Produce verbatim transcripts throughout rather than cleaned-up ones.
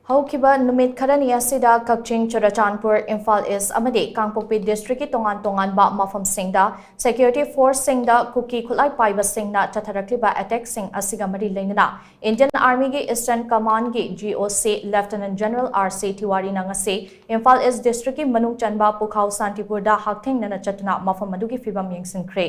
ꯍꯧꯈꯤꯕ ꯅꯨꯃꯤꯠ ꯈꯔꯅꯤ ꯑꯁꯤꯗ ꯀꯛꯆꯤꯡ, ꯆꯨꯔꯆꯥꯟꯄꯨꯔ, ꯏꯝꯐꯥꯜ ꯏꯁ ꯑꯃꯗꯤ ꯀꯥꯡꯄꯣꯛꯄꯤ ꯗꯤꯁꯇ꯭ꯔꯤꯛꯀꯤ ꯇꯣꯉꯥꯟ ꯇꯣꯉꯥꯟꯕ ꯃꯐꯝꯁꯤꯡꯗ ꯁꯦꯀ꯭ꯌꯨꯔꯤꯇꯤ ꯐꯣꯔꯁꯁꯤꯡꯗ ꯀꯨꯀꯤ ꯈꯨꯠꯂꯥꯏ ꯄꯥꯏꯕꯁꯤꯡꯅ ꯆꯠꯊꯔꯛꯂꯤꯕ ꯑꯦꯇꯦꯛꯁꯤꯡ ꯑꯁꯤꯒ ꯃꯔꯤ ꯂꯩꯅꯅ ꯏꯟꯗꯤꯌꯟ ꯑꯥꯔꯃꯤꯒꯤ ꯏꯁꯇꯔꯟ ꯀꯃꯥꯟꯒꯤ ꯖꯤ ꯑꯣ ꯁꯤ ꯂꯦꯐꯇꯤꯅꯦꯟꯠ ꯖꯦꯅꯔꯦꯜ ꯑꯥꯔ ꯁꯤ ꯇꯤꯋꯥꯔꯤꯅ ꯉꯁꯤ ꯏꯝꯐꯥꯜ ꯏꯁ ꯗꯤꯁꯇ꯭ꯔꯤꯛꯀꯤ ꯃꯅꯨꯡ ꯆꯟꯕ ꯄꯨꯈꯥꯎ ꯁꯥꯟꯇꯤꯄꯨꯔꯗ ꯍꯛꯊꯦꯡꯅꯅ ꯆꯠꯇꯨꯅ ꯃꯐꯝ ꯑꯗꯨꯒꯤ ꯐꯤꯕꯝ ꯌꯦꯡꯁꯤꯟꯈ꯭ꯔꯦ꯫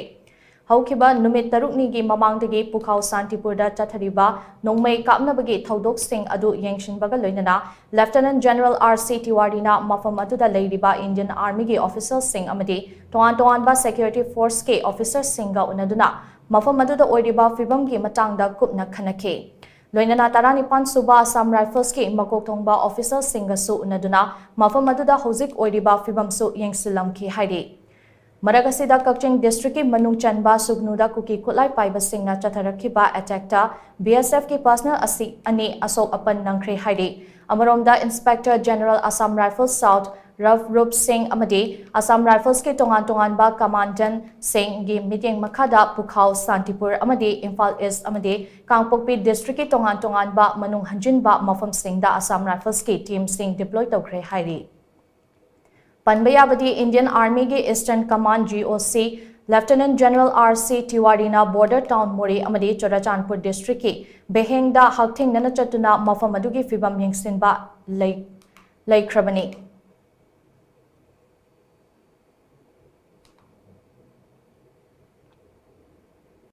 ꯍꯧꯈꯤꯕ ꯅꯨꯃꯤꯠ ꯇꯔꯨꯛꯅꯤꯒꯤ ꯃꯃꯥꯡꯗꯒꯤ ꯄꯨꯈꯥꯎ ꯁꯥꯟꯇꯤꯄꯨꯔꯗ ꯆꯠꯊꯔꯤꯕ ꯅꯣꯡꯃꯩ ꯀꯥꯞꯅꯕꯒꯤ ꯊꯧꯗꯣꯛꯁꯤꯡ ꯑꯗꯨ ꯌꯦꯡꯁꯤꯟꯕꯒ ꯂꯣꯏꯅꯅ ꯂꯦꯐꯇꯤꯅꯦꯟꯠ ꯖꯦꯅꯔꯦꯜ ꯑꯥꯔ ꯁꯤ ꯇꯤꯋꯥꯔꯤꯅ ꯃꯐꯝ ꯑꯗꯨꯗ ꯂꯩꯔꯤꯕ ꯏꯟꯗꯤꯌꯟ ꯑꯥꯔꯃꯤꯒꯤ ꯑꯣꯐꯤꯁꯔꯁꯤꯡ ꯑꯃꯗꯤ ꯇꯣꯉꯥꯟ ꯇꯣꯉꯥꯟꯕ ꯁꯦꯀ꯭ꯌꯨꯔꯤꯇꯤ ꯐꯣꯔꯁꯀꯤ ꯑꯣꯐꯤꯁꯔꯁꯤꯡꯒ ꯎꯅꯗꯨꯅ ꯃꯐꯝ ꯑꯗꯨꯗ ꯑꯣꯏꯔꯤꯕ ꯐꯤꯕꯝꯒꯤ ꯃꯇꯥꯡꯗ ꯀꯨꯞꯅ ꯈꯟꯅꯈꯤ꯫ ꯂꯣꯏꯅꯅ ꯇꯔꯥꯅꯤꯄꯥꯟ ꯁꯨꯕ ꯑꯁꯥꯝ ꯔꯥꯏꯐꯜꯁꯀꯤ ꯃꯀꯣꯛ ꯊꯣꯡꯕ ꯑꯣꯐꯤꯁꯔꯁꯤꯡꯒꯁꯨ ꯎꯅꯗꯨꯅ ꯃꯐꯝ ꯑꯗꯨꯗ ꯍꯧꯖꯤꯛ ꯑꯣꯏꯔꯤꯕ ꯐꯤꯕꯝꯁꯨ ꯌꯦꯡꯁꯤꯜꯂꯝꯈꯤ ꯍꯥꯏꯔꯤ꯫ ꯃꯔꯛ ꯑꯁꯤꯗ ꯀꯛꯆꯤꯡ ꯗꯤꯁꯇ꯭ꯔꯤꯛꯀꯤ ꯃꯅꯨꯡ ꯆꯟꯕ ꯁꯨꯒꯅꯨꯗ ꯀꯨꯀꯤ ꯈꯨꯠꯂꯥꯏ ꯄꯥꯏꯕꯁꯤꯡꯅ ꯆꯠꯊꯔꯛꯈꯤꯕ ꯑꯦꯇꯦꯛꯇ ꯕꯤ ꯑꯦꯁ ꯑꯦꯐꯀꯤ ꯄꯔꯁꯅꯦꯜ ꯑꯁꯤ ꯑꯅꯤ ꯑꯁꯣꯛ ꯑꯄꯟ ꯅꯪꯈ꯭ꯔꯦ ꯍꯥꯏꯔꯤ꯫ ꯑꯃꯔꯣꯝꯗ inspector general Assam rifles south rough roof ꯁꯤꯡ ꯑꯃꯗꯤ ꯑꯁꯥꯝ ꯔꯥꯏꯐꯜꯁꯀꯤ ꯇꯣꯉꯥꯟ ꯇꯣꯉꯥꯟꯕ ꯀꯃꯥꯟꯗꯦꯟꯠꯁꯤꯡꯒꯤ ꯃꯤꯠꯌꯦꯡ ꯃꯈꯥꯗ ꯄꯨꯈꯥꯎ ꯁꯥꯟꯇꯤꯄꯨꯔ ꯑꯃꯗꯤ ꯏꯝꯐꯥꯜ ꯏꯁ ꯑꯃꯗꯤ ꯀꯥꯡꯄꯣꯛꯄꯤ ꯗꯤꯁꯇ꯭ꯔꯤꯛꯀꯤ ꯇꯣꯉꯥꯟ ꯇꯣꯉꯥꯟꯕ ꯃꯅꯨꯡ ꯍꯟꯖꯤꯟꯕ ꯃꯐꯝꯁꯤꯡꯗ ꯑꯁꯥꯝ ꯔꯥꯏꯐꯜꯁꯀꯤ ꯇꯤꯝꯁꯤꯡ ꯗꯤꯄ꯭ꯂꯣꯏ ꯇꯧꯈ꯭ꯔꯦ ꯍꯥꯏꯔꯤ꯫ ꯄꯟꯕ ꯌꯥꯕꯗꯤ ꯏꯟꯗꯤꯌꯟ ꯑꯥꯔꯃꯤꯒꯤ ꯏꯁꯇꯔꯟ ꯀꯃꯥꯟ ꯖꯤ ꯑꯣ ꯁꯤ ꯂꯦꯐꯇꯤꯅꯦꯟꯠ general R C ꯇꯤꯋꯥꯔꯤꯅ border town ꯃꯣꯔꯦ ꯑꯃꯗꯤ ꯆꯨꯔꯆꯥꯟꯄꯨꯔ ꯗꯤꯁꯇ꯭ꯔꯤꯛꯀꯤ ꯕꯦꯍꯦꯡꯗ ꯍꯛꯊꯦꯡꯅꯅ ꯆꯠꯇꯨꯅ ꯃꯐꯝ ꯑꯗꯨꯒꯤ ꯐꯤꯕꯝ ꯌꯦꯡꯁꯤꯟꯕ ꯂꯩ-, ꯂꯩꯈ꯭ꯔꯕꯅꯤ꯫